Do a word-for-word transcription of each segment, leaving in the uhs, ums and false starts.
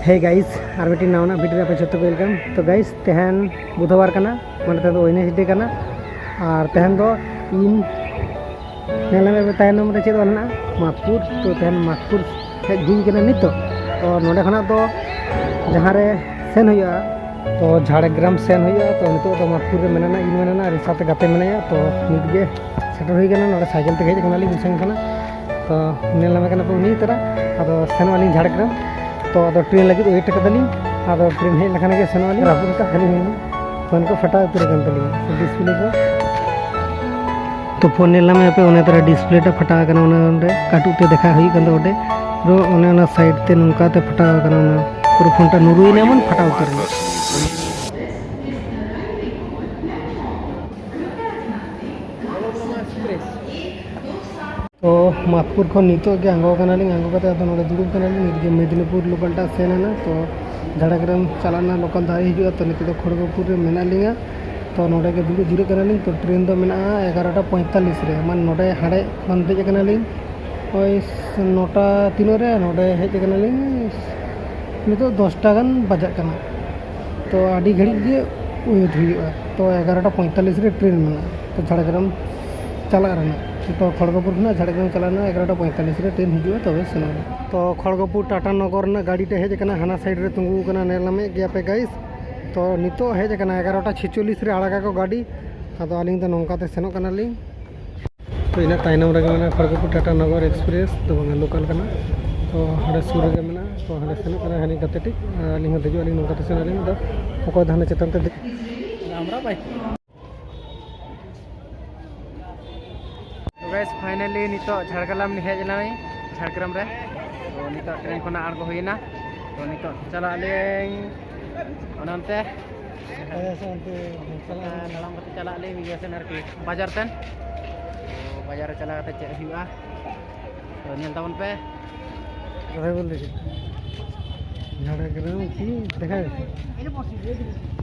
Hey guys, ᱟᱨ ᱢᱤᱫᱴᱤᱡ ᱱᱟᱣᱟᱱᱟᱜ video ᱨᱮ ᱟᱯᱮ ᱡᱷᱚᱛᱚ ᱠᱚ ᱣᱮᱞᱠᱟᱢ᱾ ᱛᱚ ᱜᱟᱭᱤᱥ, ᱛᱮᱦᱮᱧ ᱵᱩᱫᱷᱵᱟᱨ ᱠᱟᱱᱟ, ᱢᱟᱱᱮ ᱛᱮᱦᱮᱧ ᱫᱚ ᱳᱭᱮᱱᱮᱥᱰᱮ ᱠᱟᱱᱟ᱾ ᱟᱨ ᱛᱮᱦᱮᱧ ᱫᱚ ᱤᱧ, ᱧᱮᱞ ᱢᱮ ᱛᱟᱭᱱᱚᱢ ᱨᱮ ᱪᱮᱫ ᱚᱞ ᱢᱮᱱᱟᱜᱼᱟ, ᱢᱟᱫᱽᱯᱩᱨ᱾ ᱛᱚ ᱛᱮᱦᱮᱧ ᱢᱟᱫᱽᱯᱩᱨ ᱦᱮᱡ ᱦᱩᱭ ᱠᱟᱱᱟ ᱱᱤᱛᱚᱜ᱾ ᱛᱚ ᱱᱚᱸᱰᱮ ᱠᱷᱚᱱᱟᱜ ᱫᱚ ᱡᱟᱦᱟᱸ ᱨᱮ ᱥᱮᱱ ᱦᱩᱭᱩᱜᱼᱟ, ᱛᱚ ᱡᱷᱟᱲᱜᱨᱟᱢ ᱥᱮᱱ ᱦᱩᱭᱩᱜᱼᱟ᱾ ᱛᱚ ᱱᱤᱛᱚᱜ ᱫᱚ ᱢᱟᱫᱽᱯᱩᱨ ᱨᱮ ᱢᱮᱱᱟᱜᱼᱟ, ᱤᱧ ᱢᱮᱱᱟᱜᱼᱟ, ᱟᱨ ᱤᱧ ᱥᱟᱶᱛᱮ ᱜᱟᱛᱮ ᱢᱮᱱᱟᱭᱟ᱾ ᱛᱚ ᱱᱤᱛ ᱜᱮ ᱥᱮᱴᱮᱨ ᱦᱩᱭ ᱠᱟᱱᱟ ᱱᱚᱸᱰᱮ, ᱥᱟᱭᱠᱮᱞ ᱛᱮᱜᱮ ᱦᱮᱡ ᱠᱟᱱᱟᱞᱤᱧ ᱩᱱ ᱥᱟᱺᱜᱤᱧ ᱠᱷᱚᱱᱟᱜ᱾ ᱛᱚ ᱧᱮᱞ ᱧᱟᱢᱮ ᱠᱟᱱᱟ ᱯᱮ ᱩᱱᱤ ᱛᱟᱨᱟ᱾ ᱟᱫᱚ ᱥᱮᱱᱚᱜ ᱟᱹᱞᱤᱧ ᱡᱷᱟᱲᱜᱨᱟᱢ᱾ ᱛᱚ ᱟᱫᱚ ᱴᱨᱮᱱ ᱞᱟᱹᱜᱤᱫ ᱣᱮᱴ ᱠᱟᱫᱟᱞᱤᱧ᱾ ᱟᱫᱚ ᱴᱨᱮᱱ ᱦᱮᱡ ᱞᱮᱠᱷᱟᱱ ᱜᱮ ᱥᱮᱱᱚᱜ ᱟᱹᱞᱤᱧ᱾ ᱨᱟᱹᱯᱩᱫ ᱠᱟᱜ ᱠᱷᱟᱹᱞᱤ ᱦᱩᱭᱱᱟ, ᱯᱷᱳᱱ ᱠᱚ ᱯᱷᱟᱴᱟᱣ ᱩᱛᱟᱹᱨ ᱟᱠᱟᱱ ᱛᱟᱹᱞᱤᱧᱟ, ᱰᱤᱥᱯᱞᱮ ᱠᱚ᱾ ᱛᱚ ᱯᱷᱳᱱ ᱧᱮᱞ ᱧᱟᱢᱮᱫ ᱟᱯᱮ, ᱚᱱᱮ ᱛᱟᱨᱟ ᱰᱤᱥᱯᱞᱮ ᱴᱟᱜ ᱯᱷᱟᱴᱟᱣ ᱟᱠᱟᱱᱟ, ᱚᱱᱮ ᱚᱸᱰᱮ ᱠᱟᱹᱴᱩᱵ ᱛᱮ ᱫᱮᱠᱷᱟ ᱦᱩᱭᱩᱜ ᱠᱟᱱ ᱫᱚ ᱚᱸᱰᱮ᱾ ᱟᱨᱚ ᱚᱱᱮ ᱚᱱᱟ ᱥᱟᱭᱤᱰ ᱛᱮ ᱱᱚᱝᱠᱟ ᱛᱮ ᱯᱷᱟᱴᱟᱣ ᱟᱠᱟᱱᱟ, ᱚᱱᱟ ᱯᱩᱨᱟᱹ ᱯᱷᱳᱱ ᱴᱟᱜ ᱱᱩᱨᱩᱭᱮᱱᱟ, ᱮᱢᱚᱱ ᱯᱷᱟᱴᱟᱣ ᱩᱛᱟᱹᱨ ᱮᱱᱟ᱾ ᱛᱚ ᱢᱟᱫᱽᱯᱩᱨ ᱠᱷᱚᱱ ᱱᱤᱛᱚᱜ ᱜᱮ ᱟᱬᱜᱚ ᱠᱟᱱᱟᱞᱤᱧ, ᱟᱬᱜᱚ ᱠᱟᱛᱮ ᱟᱫᱚ ᱱᱚᱰᱮ ᱫᱩᱲᱩᱵ ᱠᱟᱱᱟᱞᱤᱧ᱾ ᱱᱤᱛ ᱜᱮ ᱢᱮᱫᱽᱱᱤᱯᱩᱨ ᱞᱳᱠᱟᱞ ᱴᱟᱜ ᱥᱮᱱ ᱮᱱᱟ, ᱛᱚ ᱡᱷᱟᱲᱜᱨᱟᱢ ᱪᱟᱞᱟᱜ ᱨᱮᱱᱟᱜ ᱞᱳᱠᱟᱞ ᱫᱚ ᱟᱹᱣᱨᱤ ᱦᱤᱡᱩᱜᱼᱟ᱾ ᱛᱚ ᱱᱤᱛᱚᱜ ᱫᱚ ᱠᱷᱚᱲᱜᱚᱯᱩᱨ ᱨᱮ ᱢᱮᱱᱟᱜ ᱞᱤᱧᱟ᱾ ᱛᱚ ᱱᱚᱰᱮ ᱜᱮ ᱫᱩᱲᱩᱵ ᱡᱤᱨᱟᱹᱜ ᱠᱟᱱᱟᱞᱤᱧ᱾ ᱛᱚ ᱴᱨᱮᱱ ᱫᱚ ᱢᱮᱱᱟᱜᱼᱟ ᱮᱜᱟᱨᱚᱴᱟ ᱯᱚᱸᱭᱛᱟᱞᱞᱤᱥ ᱨᱮ, ᱢᱟᱱᱮ ᱱᱚᱰᱮ ᱦᱟᱸᱰᱮ ᱠᱷᱚᱱ ᱫᱮᱡ ᱠᱟᱱᱟᱞᱤᱧ ᱳᱭ ᱱᱚᱴᱟ ᱛᱤᱱᱟᱹᱜ ᱨᱮ, ᱱᱚᱰᱮ ᱦᱮᱡ ᱠᱟᱱᱟᱞᱤᱧ ᱱᱤᱛᱚᱜ ᱫᱚᱥᱴᱟ ᱜᱟᱱ ᱵᱟᱡᱟᱜ ᱠᱟᱱᱟ᱾ ᱛᱚ ᱟᱹᱰᱤ ᱜᱷᱟᱹᱲᱤᱡ ᱜᱮ ᱣᱮᱴ ᱦᱩᱭᱩᱜᱼᱟ᱾ ᱛᱚ ᱮᱜᱟᱨᱚᱴᱟ ᱯᱚᱸᱭᱛᱟᱞᱞᱤᱥ ᱨᱮ ᱴᱨᱮᱱ ᱢᱮᱱᱟᱜᱼᱟ, ᱛᱚ ᱡᱷᱟᱲᱜᱨᱟᱢ ᱪᱟᱞᱟᱜ ᱨᱮᱱᱟᱜ᱾ ᱛᱚ ᱠᱷᱚᱲᱜᱚᱯᱩᱨ ᱠᱷᱚᱱᱟᱜ ᱡᱷᱟᱲᱜᱨᱟᱢ ᱪᱟᱞᱟᱜ ᱨᱮᱱᱟᱜ ᱮᱜᱟᱨᱚᱴᱟ ᱯᱚᱸᱭᱛᱟᱞᱞᱤᱥ ᱨᱮ ᱴᱨᱮᱱ ᱦᱤᱡᱩᱜᱼᱟ, ᱛᱚᱵᱮ ᱥᱮᱱᱚᱜ ᱟᱞᱮ᱾ ᱛᱚ ᱠᱷᱚᱲᱜᱚᱯᱩᱨ ᱴᱟᱴᱟ ᱱᱚᱜᱚᱨ ᱨᱮᱱᱟᱜ ᱜᱟᱹᱰᱤ ᱴᱷᱮᱡ ᱦᱮᱡ ᱟᱠᱟᱱᱟ, ᱦᱟᱱᱟ ᱥᱟᱭᱤᱰ ᱨᱮ ᱛᱤᱸᱜᱩ ᱟᱠᱟᱱᱟ, ᱧᱮᱞ ᱧᱟᱢᱮᱫ ᱜᱮᱭᱟ ᱯᱮ ᱜᱟᱭᱤᱥ᱾ ᱛᱚ ᱱᱤᱛᱚᱜ ᱦᱮᱡ ᱟᱠᱟᱱᱟ, ᱮᱜᱟᱨᱚᱴᱟ ᱪᱷᱮᱪᱚᱞᱞᱤᱥ ᱨᱮ ᱟᱲᱟᱜᱟᱠᱚ ᱜᱟᱹᱰᱤ᱾ ᱟᱫᱚ ᱟᱹᱞᱤᱧ ᱫᱚ ᱱᱚᱝᱠᱟ ᱛᱮ ᱥᱮᱱᱚᱜ ᱠᱟᱱᱟᱞᱤᱧ᱾ ᱛᱚ ᱤᱱᱟᱹ ᱛᱟᱭᱱᱚᱢ ᱨᱮᱜᱮ ᱢᱮᱱᱟᱜᱼᱟ ᱠᱷᱚᱲᱜᱚᱯᱩᱨ ᱴᱟᱴᱟ ᱱᱚᱜᱚᱨ ᱮᱠᱥᱯᱨᱮᱥ, ᱫᱚ ᱵᱟᱝᱟ, ᱞᱳᱠᱟᱞ ᱠᱟᱱᱟ᱾ ᱛᱚ ᱦᱟᱸᱰᱮ ᱥᱩᱨ ᱨᱮᱜᱮ ᱢᱮᱱᱟᱜᱼᱟ᱾ ᱛᱚ ᱦᱟᱸᱰᱮ ᱥᱮᱱᱚᱜ ᱠᱟᱱᱟ ᱦᱟᱹᱱᱤ ᱜᱟᱛᱮ ᱴᱷᱮᱡ, ᱟᱨ ᱟᱹᱞᱤᱧ ᱦᱚᱸ ᱫᱮᱡᱚᱜ ᱟᱹᱞᱤᱧ ᱱᱚᱝᱠᱟ ᱛᱮ ᱥᱮᱱᱚᱜ ᱟᱹᱞᱤᱧ᱾ ᱟᱫᱚ ᱚᱠᱚᱭ ᱫᱚ ᱦᱟᱸᱰᱮ ᱪᱮᱛᱟᱱ ᱛᱮ ᱫᱮᱡ᱾ ᱛᱚ ᱜᱟᱭᱤᱥ, ᱯᱷᱟᱭᱱᱟᱞᱤ ᱱᱤᱛᱚᱜ ᱡᱷᱟᱲᱜᱨᱟᱢ ᱞᱤᱧ ᱦᱮᱡ ᱮᱱᱟ, ᱡᱷᱟᱲᱜᱨᱟᱢ ᱨᱮ᱾ ᱛᱚ ᱱᱤᱛᱚᱜ ᱴᱨᱮᱱ ᱠᱷᱚᱱᱟᱜ ᱟᱬᱜᱚ ᱦᱩᱭᱮᱱᱟ᱾ ᱛᱚ ᱱᱤᱛᱚᱜ ᱪᱟᱞᱟᱜ ᱟᱹᱞᱤᱧ ᱚᱱᱮ ᱚᱱᱛᱮ᱾ ᱦᱮᱸ, ᱥᱮ ᱚᱱᱛᱮ ᱪᱟᱞᱟᱜ ᱟᱹᱞᱤᱧ᱾ ᱛᱟᱲᱟᱢ ᱠᱟᱛᱮ ᱪᱟᱞᱟᱜ ᱟᱹᱞᱤᱧ ᱤᱭᱟᱹ ᱥᱮᱱ ᱟᱨᱠᱤ, ᱵᱟᱡᱟᱨ ᱥᱮᱱ᱾ ᱛᱚ ᱵᱟᱡᱟᱨ ᱨᱮ ᱪᱟᱞᱟᱣ ᱠᱟᱛᱮ ᱪᱮᱫ ᱦᱩᱭᱩᱜᱼᱟ, ᱛᱚ ᱧᱮᱞ ᱛᱟᱵᱚᱱ ᱯᱮ᱾ ᱠᱟᱛᱷᱟ ᱵᱚᱞ ᱞᱟᱹᱜᱤᱫ ᱡᱷᱟᱲᱜᱨᱟᱢ ᱠᱤ ᱫᱮᱠᱷᱟ ᱜᱮ᱾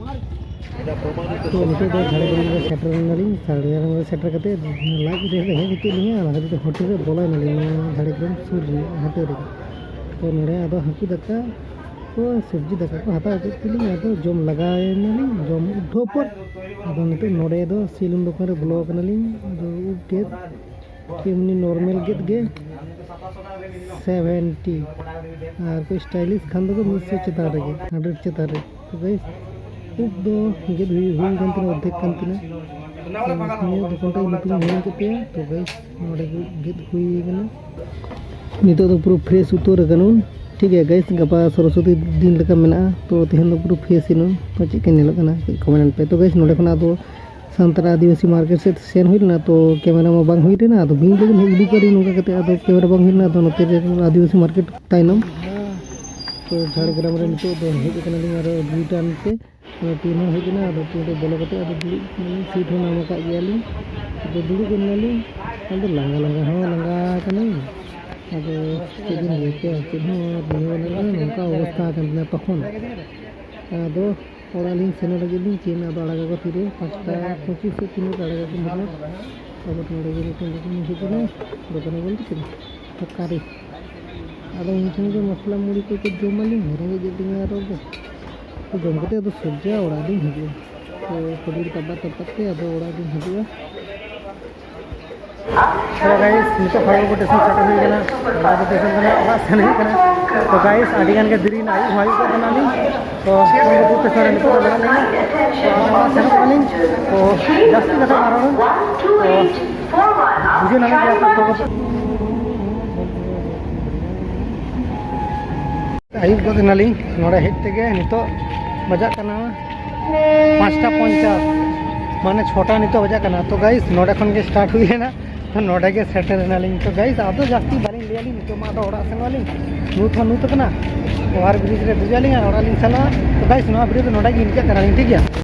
ᱛᱚ ᱱᱤᱛᱚᱜ ᱫᱚ ᱡᱷᱟᱲᱜᱨᱟᱢ ᱨᱮ ᱥᱮᱴᱮᱨ ᱮᱱᱟᱞᱤᱧ᱾ ᱡᱷᱟᱲᱜᱨᱟᱢ ᱨᱮ ᱥᱮᱴᱮᱨ ᱠᱟᱛᱮ ᱞᱟᱡ ᱨᱮ ᱨᱮᱸᱜᱮᱡ ᱦᱚᱪᱚᱭᱮᱫ ᱞᱤᱧᱟ, ᱚᱱᱟ ᱠᱷᱟᱹᱛᱤᱨ ᱛᱮ ᱦᱳᱴᱮᱞ ᱨᱮ ᱵᱚᱞᱚ ᱮᱱᱟᱞᱤᱧ, ᱱᱚᱣᱟ ᱡᱷᱟᱲᱜᱨᱟᱢ ᱥᱩᱨ ᱨᱮ ᱦᱳᱴᱮᱞ ᱨᱮ᱾ ᱛᱚ ᱱᱚᱰᱮ ᱟᱫᱚ ᱦᱟᱹᱠᱩ ᱫᱟᱠᱟ ᱛᱚ ᱥᱚᱵᱽᱡᱤ ᱫᱟᱠᱟ ᱠᱚ ᱦᱟᱛᱟᱣ ᱠᱮᱫ ᱛᱮᱞᱤᱧ, ᱟᱫᱚ ᱡᱚᱢ ᱞᱟᱜᱟᱣ ᱮᱱᱟᱞᱤᱧ᱾ ᱡᱚᱢ ᱩᱴᱷᱟᱹᱣ ᱯᱚᱨ ᱟᱫᱚ ᱱᱤᱛᱚᱜ ᱱᱚᱰᱮ ᱫᱚ ᱥᱮᱞᱩᱱ ᱫᱚᱠᱟᱱ ᱨᱮ ᱵᱚᱞᱚ ᱟᱠᱟᱱᱟᱞᱤᱧ᱾ ᱟᱫᱚ ᱩᱵ ᱜᱮᱫ ᱮᱢᱱᱤ ᱱᱚᱨᱢᱟᱞ ᱜᱮᱫ ᱜᱮ ᱥᱮᱵᱷᱮᱱᱴᱤ, ᱟᱨ ᱠᱚ ᱥᱴᱟᱭᱞᱤᱥ ᱠᱷᱟᱱ ᱫᱚ ᱢᱤᱫᱥᱚ ᱪᱮᱛᱟᱱ ᱨᱮᱜᱮ, ᱦᱟᱱᱰᱨᱮᱰ ᱪᱮᱛᱟᱱ ᱨᱮ᱾ ᱛᱚ ᱜᱟᱭᱤᱥ, ᱩᱵ ᱫᱚ ᱜᱮᱫ ᱦᱩᱭ ᱦᱩᱭ ᱠᱟᱱ ᱛᱤᱧᱟ, ᱚᱨᱫᱷᱮᱠ ᱠᱟᱱ ᱛᱤᱧᱟ᱾ ᱛᱚ ᱱᱤᱭᱟᱹ ᱫᱚᱠᱟᱱ ᱨᱮ ᱧᱩᱛᱩᱢ ᱦᱤᱲᱤᱧ ᱠᱮᱫ ᱛᱟᱭᱟ᱾ ᱛᱚ ᱜᱟᱭᱤᱥ, ᱱᱚᱰᱮ ᱜᱮ ᱜᱮᱫ ᱦᱩᱭ ᱠᱟᱱᱟ᱾ ᱱᱤᱛᱚᱜ ᱫᱚ ᱯᱩᱨᱟᱹ ᱯᱷᱨᱮᱥ ᱩᱛᱟᱹᱨ ᱟᱠᱟᱱᱟ᱾ ᱴᱷᱤᱠ ᱜᱮᱭᱟ ᱜᱟᱭᱤᱥ, ᱜᱟᱯᱟ ᱥᱚᱨᱚᱥᱚᱛᱤ ᱫᱤᱱ ᱞᱮᱠᱟ ᱢᱮᱱᱟᱜᱼᱟ᱾ ᱛᱚ ᱛᱮᱦᱮᱧ ᱫᱚ ᱯᱩᱨᱟᱹ ᱯᱷᱨᱮᱥ ᱮᱱᱟ᱾ ᱛᱚ ᱪᱮᱫ ᱞᱮᱠᱟ ᱧᱮᱞᱚᱜ ᱠᱟᱱᱟ ᱠᱟᱹᱡ ᱠᱚᱢᱮᱱᱴ ᱯᱮ᱾ ᱛᱚ ᱜᱟᱭᱤᱥ, ᱱᱚᱰᱮ ᱠᱷᱚᱱᱟᱜ ᱟᱫᱚ ᱥᱟᱱᱛᱟᱲ ᱟᱹᱫᱤᱵᱟᱹᱥᱤ ᱢᱟᱨᱠᱮᱴ ᱥᱮᱫ ᱥᱮᱱ ᱦᱩᱭ ᱞᱮᱱᱟ, ᱛᱚ ᱠᱮᱢᱮᱨᱟ ᱢᱟ ᱵᱟᱝ ᱦᱩᱭ ᱞᱮᱱᱟ᱾ ᱟᱫᱚ ᱵᱤᱧ ᱞᱟᱹᱜᱤᱫ ᱦᱮᱡ ᱩᱰᱩᱠ ᱟᱹᱞᱤᱧ ᱱᱚᱝᱠᱟ ᱠᱟᱛᱮ, ᱟᱫᱚ ᱠᱮᱢᱮᱨᱟ ᱵᱟᱝ ᱦᱩᱭ ᱞᱮᱱᱟ᱾ ᱟᱫᱚ ᱱᱚᱛᱮ ᱨᱮ ᱟᱹᱫᱤᱵᱟᱹᱥᱤ ᱢᱟᱨᱠᱮᱴ ᱛᱟᱭᱱᱚᱢ᱾ ᱛᱚ ᱡᱷᱟᱲᱜᱨᱟᱢ ᱨᱮ ᱱᱤᱛᱚᱜ ᱫᱚ ᱦᱮᱡ ᱟᱠᱟᱱᱟᱞᱤᱧ ᱟᱨᱚ ᱨᱤᱴᱟᱨᱱ ᱛᱮ᱾ ᱚᱱᱟ ᱴᱨᱮᱱ ᱦᱚᱸ ᱦᱮᱡ ᱮᱱᱟ, ᱟᱫᱚ ᱴᱨᱮᱱ ᱨᱮ ᱵᱚᱞᱚ ᱠᱟᱛᱮ ᱟᱫᱚ ᱫᱩᱲᱩᱵ ᱠᱟᱱᱟᱞᱤᱧ, ᱥᱤᱴ ᱦᱚᱸ ᱧᱟᱢ ᱟᱠᱟᱫ ᱜᱮᱭᱟᱞᱤᱧ᱾ ᱟᱫᱚ ᱫᱩᱲᱩᱵ ᱮᱱᱟᱞᱤᱧ, ᱟᱫᱚ ᱞᱟᱸᱜᱟ ᱞᱟᱸᱜᱟ ᱦᱚᱸ ᱞᱟᱸᱜᱟ ᱠᱟᱱᱟᱞᱤᱧ᱾ ᱟᱫᱚ ᱪᱮᱫ ᱵᱤᱱ ᱞᱟᱹᱭ ᱠᱮᱭᱟ, ᱪᱮᱫ ᱦᱚᱸ ᱵᱩᱡᱷᱟᱹᱣ ᱵᱟᱝ ᱦᱩᱭᱩᱜ ᱠᱟᱱᱟ, ᱱᱚᱝᱠᱟ ᱚᱵᱚᱥᱛᱟ ᱠᱟᱱ ᱛᱤᱧᱟ ᱛᱚᱠᱷᱚᱱ᱾ ᱟᱫᱚ ᱚᱲᱟᱜ ᱞᱤᱧ ᱥᱮᱱᱚᱜ ᱞᱟᱹᱜᱤᱫ ᱞᱤᱧ ᱪᱮᱫ, ᱟᱫᱚ ᱟᱲᱟᱜᱟᱠᱚ ᱛᱤᱨᱮ ᱯᱟᱸᱪᱴᱟ ᱯᱚᱸᱪᱤᱥ ᱥᱮ ᱛᱤᱱᱟᱹᱜ ᱨᱮ ᱟᱲᱟᱜᱟᱠᱚ ᱢᱚᱛᱞᱚᱵ᱾ ᱟᱵᱚ ᱱᱚᱰᱮ ᱜᱮ ᱢᱤᱫᱴᱮᱱ ᱫᱚᱠᱟᱱ ᱦᱮᱡ ᱮᱱᱟ, ᱫᱚᱠᱟᱱ ᱵᱚᱞᱛᱮ ᱪᱮᱫ, ᱛᱚᱨᱠᱟᱨᱤ᱾ ᱟᱫᱚ ᱩᱱ ᱴᱷᱮᱱ ᱜᱮ ᱢᱚᱥᱞᱟ ᱢᱩᱲᱤ ᱠᱚ ᱠᱟᱹᱡ ᱡᱚᱢᱟᱞᱤᱧ, ᱨᱮᱸᱜᱮᱡ ᱮᱫ ᱞᱤᱧᱟ ᱟᱨᱚ ᱜᱮ᱾ ᱛᱚ ᱡᱚᱢ ᱠᱟᱛᱮ ᱟᱫᱚ ᱥᱚᱡᱷᱮ ᱚᱲᱟᱜ ᱞᱤᱧ ᱦᱤᱡᱩᱜᱼᱟ᱾ ᱛᱚ ᱠᱷᱟᱹᱡᱟᱹᱲᱤ ᱛᱟᱵᱟ ᱛᱟᱵᱟ ᱛᱮ ᱟᱫᱚ ᱚᱲᱟᱜ ᱞᱤᱧ ᱦᱤᱡᱩᱜᱼᱟ᱾ ᱛᱚ ᱜᱟᱭᱤᱥ, ᱱᱤᱛᱚᱜ ᱠᱷᱚᱲᱜᱚᱯᱩᱨ ᱥᱴᱮᱥᱚᱱ ᱥᱮᱴᱮᱨ ᱦᱩᱭ ᱠᱟᱱᱟ᱾ ᱠᱷᱚᱲᱜᱚᱯᱩᱨ ᱥᱴᱮᱥᱚᱱ ᱠᱷᱚᱱᱟᱜ ᱚᱲᱟᱜ ᱥᱮᱱ ᱦᱩᱭᱩᱜ ᱠᱟᱱᱟ᱾ ᱛᱚ ᱜᱟᱭᱤᱥ, ᱟᱹᱰᱤ ᱜᱟᱱ ᱜᱮ ᱫᱮᱨᱤ ᱮᱱᱟ, ᱟᱹᱭᱩᱵ ᱦᱚᱸ ᱟᱹᱭᱩᱵ ᱠᱟᱱᱟ ᱞᱤᱧ᱾ ᱛᱚ ᱠᱷᱚᱲᱜᱚᱯᱩᱨ ᱥᱴᱮᱥᱚᱱ ᱨᱮ ᱱᱤᱛᱚᱜ ᱫᱚ ᱢᱮᱱᱟᱜ ᱞᱤᱧᱟ᱾ ᱛᱚ ᱟᱫᱚ ᱚᱲᱟᱜ ᱥᱮᱱᱚᱜ ᱠᱟᱱᱟᱞᱤᱧ᱾ ᱛᱚ ᱡᱟᱹᱥᱛᱤ ᱠᱟᱛᱷᱟ ᱵᱟᱝ ᱨᱚᱲ ᱦᱩᱭ᱾ ᱛᱚ ᱵᱩᱡᱷᱟᱹᱣ ᱧᱟᱢᱮᱫ ᱜᱮᱭᱟ ᱯᱮ ᱠᱷᱚᱲᱜᱚᱯᱩᱨ᱾ ᱟᱹᱭᱩᱵ ᱜᱚᱫ ᱮᱱᱟᱞᱤᱧ ᱱᱚᱰᱮ ᱦᱮᱡ ᱛᱮᱜᱮ᱾ ᱱᱤᱛᱚᱜ ᱵᱟᱡᱟᱜ ᱠᱟᱱᱟ ᱯᱟᱸᱪᱴᱟ ᱯᱚᱧᱪᱟᱥ, ᱢᱟᱱᱮ ᱪᱷᱚᱴᱟ ᱱᱤᱛᱚᱜ ᱵᱟᱡᱟᱜ ᱠᱟᱱᱟ᱾ ᱛᱚ ᱜᱟᱭᱤᱥ, ᱱᱚᱰᱮ ᱠᱷᱚᱱ ᱜᱮ ᱥᱴᱟᱨᱴ ᱦᱩᱭ ᱞᱮᱱᱟ, ᱛᱚ ᱱᱚᱰᱮ ᱜᱮ ᱥᱮᱴᱮᱨ ᱮᱱᱟᱞᱤᱧ᱾ ᱛᱚ ᱜᱟᱭᱤᱥ, ᱟᱫᱚ ᱡᱟᱹᱥᱛᱤ ᱵᱟᱹᱞᱤᱧ ᱞᱟᱹᱭᱟᱞᱤᱧ, ᱱᱤᱛᱚᱜ ᱢᱟ ᱟᱫᱚ ᱚᱲᱟᱜ ᱥᱮᱱᱚᱜ ᱟᱹᱞᱤᱧ᱾ ᱧᱩᱛ ᱦᱚᱸ ᱧᱩᱛ ᱟᱠᱟᱱᱟ, ᱳᱵᱷᱟᱨ ᱵᱨᱤᱡᱽ ᱨᱮ ᱫᱮᱡᱚᱜ ᱟᱹᱞᱤᱧ ᱟᱨ ᱚᱲᱟᱜ ᱞᱤᱧ ᱥᱮᱱᱚᱜᱼᱟ᱾ ᱛᱚ ᱜᱟᱭᱤᱥ, ᱱᱚᱣᱟ ᱵᱷᱤᱰᱤᱭᱳ ᱫᱚ ᱱᱚᱰᱮ ᱜᱮ ᱤᱱᱠᱟᱹᱜ ᱠᱟᱱᱟᱞᱤᱧ, ᱴᱷᱤᱠ ᱜᱮᱭᱟ᱾